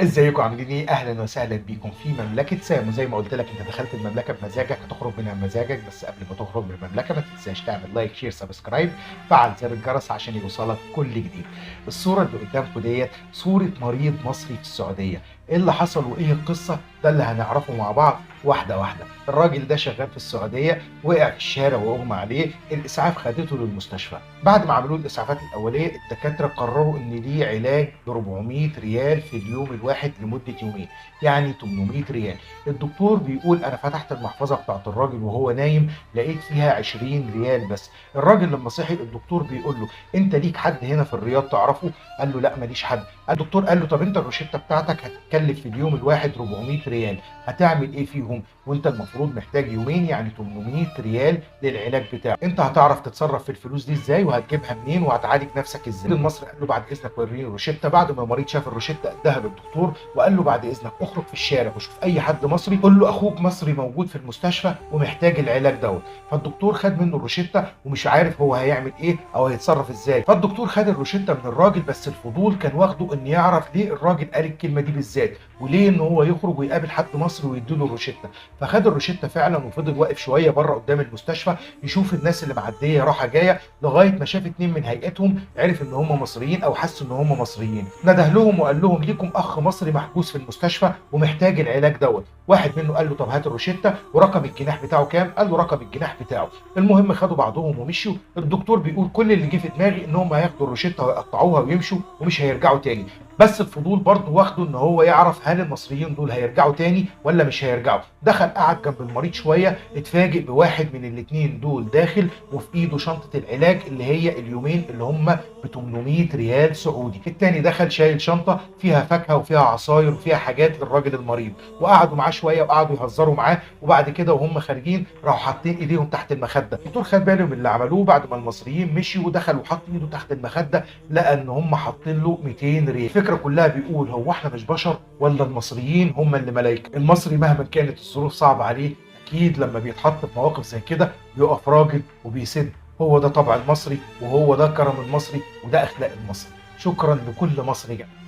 ازيكم عاملين ايه؟ اهلا وسهلا بيكم في مملكة سام. وزي ما قلت لك انت دخلت المملكة بمزاجك هتخرج منها بمزاجك، بس قبل ما تخرج من المملكة ما تنساش تعمل like share subscribe، فعل زر الجرس عشان يوصلك كل جديد. الصورة اللي قدامكم ديت صوره مريض مصري في السعوديه. ايه اللي حصل وايه القصة؟ ده اللي هنعرفه مع بعض واحدة واحدة. الراجل ده شغال في السعوديه، وقع في الشارع واغمى عليه، الاسعاف خدته للمستشفى. بعد ما عملوا الاسعافات الاولية الدكاترة قرروا ان ليه علاج ب 400 ريال في اليوم الواحد لمدة يومين، يعني 800 ريال. الدكتور بيقول انا فتحت المحفظة بتاعت الراجل وهو نايم لقيت فيها 20 ريال بس. الراجل لما صحي الدكتور بيقول له انت ليك حد هنا في الرياض تعرفه؟ قال له لا ماليش حد. الدكتور قال له طب انت الروشته بتاعتك هتتكلف في اليوم الواحد 400 ريال، هتعمل ايه فيهم؟ وانت المفروض محتاج يومين يعني 800 ريال للعلاج بتاعك، انت هتعرف تتصرف في الفلوس دي ازاي وهتجيبها منين وهتعالج نفسك ازاي؟ المصري قال له بعد اذنك وريني الروشته. بعد ما المريض شاف الروشته اداها للدكتور وقال له بعد اذنك اخرج في الشارع وشوف اي حد مصري قول له اخوك مصري موجود في المستشفى ومحتاج العلاج دوت. فالدكتور خد منه الروشته ومش عارف هو هيعمل ايه او هيتصرف ازاي. فالدكتور خد الروشته من الراجل، بس الفضول كان واخده ان يعرف ليه الراجل قال الكلمة دي بالذات وليه ان هو يخرج ويقابل حد مصري ويديله الروشته. فخد الروشته فعلا وفضل واقف شوية بره قدام المستشفى يشوف الناس اللي معدية راحة جاية، لغاية ما شاف اتنين من هيئتهم عرف ان هم مصريين او حس ان هم مصريين. نده لهم وقال لهم ليكم اخ مصري محجوز في المستشفى ومحتاج العلاج دوت. واحد منه قال له طب هات الروشته ورقم الجناح بتاعه كام؟ قال له رقم الجناح بتاعه. المهم خدوا بعضهم ومشوا. الدكتور بيقول كل اللي جه في دماغي ان هم هياخدوا الروشته ويقطعوها ويمشوا ومش هيرجعوا تاني، بس الفضول برضه واخده ان هو يعرف هل المصريين دول هيرجعوا تاني ولا مش هيرجعوا. دخل قعد جنب المريض شوية، اتفاجئ بواحد من الاتنين دول داخل وفي ايده شنطه العلاج اللي هي اليومين اللي هم ب 800 ريال سعودي. التاني دخل شايل شنطه فيها فاكهة وفيها عصاير وفيها حاجات للراجل المريض، وقعدوا معاه شوية وقعدوا يهزروا معاه. وبعد كده وهم خارجين راحوا حاطين ايديهم تحت المخدة. الدكتور خد باله من اللي عملوه بعد ما المصريين مشيوا ودخل وحط ايده تحت المخدة، لقى ان هم حاطين له 200 ريال. الفكرة كلها بيقول هو احنا مش بشر ولا المصريين هم اللي ملايكة؟ المصري مهما كانت الظروف صعبة عليه اكيد لما بيتحط في مواقف زي كده بيقف راجل وبيسد. هو ده طبع المصري وهو ده كرم المصري وده اخلاق المصري. شكرا لكل مصري جميل.